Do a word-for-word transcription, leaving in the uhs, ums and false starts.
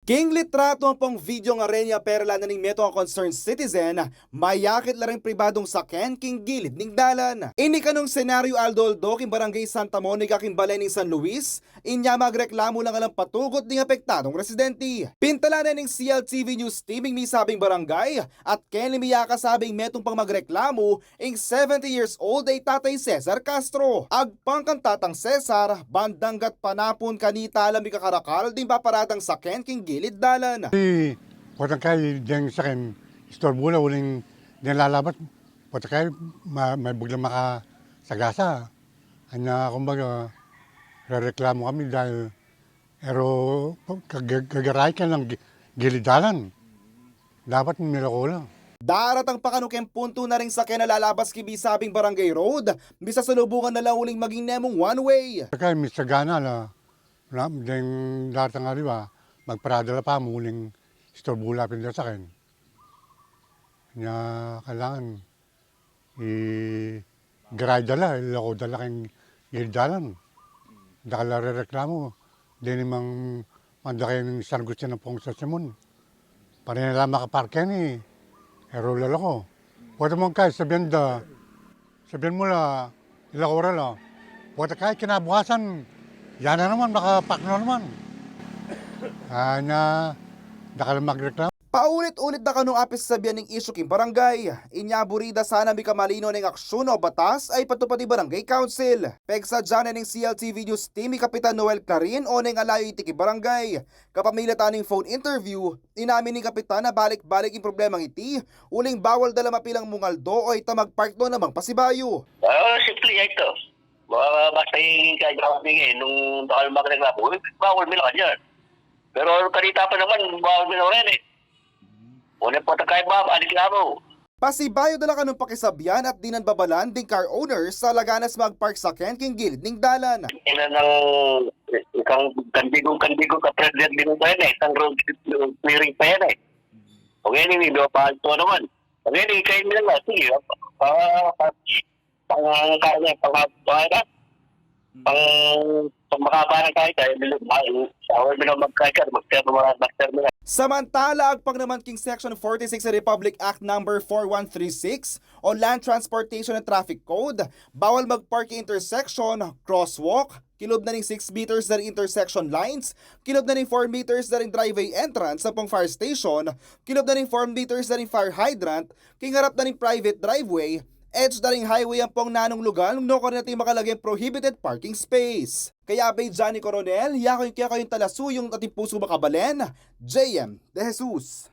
King litratu ampong video a reni a perla na ning metung a concerned citizen, mayakit la ring pribadung saken king gilid ning dalan. Ini kanung senaryo aldo-aldo king Barangay Santa Monica king balen ning San Luis, inya magreklamu la ngalang patugut ding apektadung residente. Pintalan ne ning C L T V News Team ing misabing barangay, at keni miyakasabing metung pang magreklamu, ing seventy years old a Tatay Cesar Castro. Agpang kang Tatang Cesar, bandang gatpanapun kanita la mikakarakal ding paparadang saken king gilid dalan. Di, potang kay deng saken, istorbu la uling deng lalabat, potang kay ma-, mabaglang makasagasa. Anya, kumbaga, rereklamu kami dahil Pero, kag-, gagarai ka ng gi-, gilid dalan. Dapat milako la. Daratang pa kanu keng puntu na ring saken a lalabas king misabing barangay road, misasalubungan na la uling maging nemung one way. Kaya misagana la, na, deng daratang aliwa, magparada la pa mu uling istorbu la pin da saken. Nya, kailangan igarai da la, ilako da la keng gilid dalan. Dakal la rereklamu, deni mang manda keng San Agustin ampong San Simon. Para ne la makapark keni, e ro lalako. Pota mu kay sabian da, sabian mu la, ilako ra la. Pota kay kinabukasan, ya na naman, makapark na naman. Anya, dakal la magreklamu. Paulit-ulit da kanung apisasabian ning isyu king barangay. Inya buri da sana mikamalino neng aksyun o batas a ipatupad ning barangay council. Pegsadya ne ning C L T V News Team i Kapitan Noel Clarin o neng alayu iti king barangay. Kapamilatan ning phone interview, inamin ning kapitan a balik-balik ing problemang iti, uling bawal da la mapilang mungaldo o ita magpark do namang pasibayu. Ah, simple ya ita. Ba-, basta ing kaya gawin nga, nung dakal magreklamu, eh, bawal mi la kanyan. Pero kanita pa naman, bawal mi la rin eh. Una po ta kay ba, balik na po. Pasibayu da la kanung pakisabian at dinan babalan ding car owners a laganas magpark saken king gilid ning dalan. Ina ng ikang kandigo, kandigo ka president din pa yan eh, isang road clearing pa yan eh. Okay, anyway, di ba, pahal to naman. Okay, anyway, kayo nila, sige, pa, pa, pang, pang, pang, pang, pang, pang makaba ng kahit, ay, bawal mi na magkahit, magterno, magterno na. Samantala, agpang naman king Section forty-six Republic Act Number four one three six o Land Transportation and Traffic Code, bawal magpark king intersection, crosswalk, kilub na ning six meters da ring intersection lines, kilub na ning four meters da ring driveway entrance ampong fire station, kilub na ning four meters da ring fire hydrant, king arap da ring private driveway, edge da ring highway ampong nanung lugal, nukarin ating makalageng prohibited parking space. Kaya, Bay Johnny Coronel, yaku ing kekayung talasuyung at ing pusu makabalen, J M De Jesus.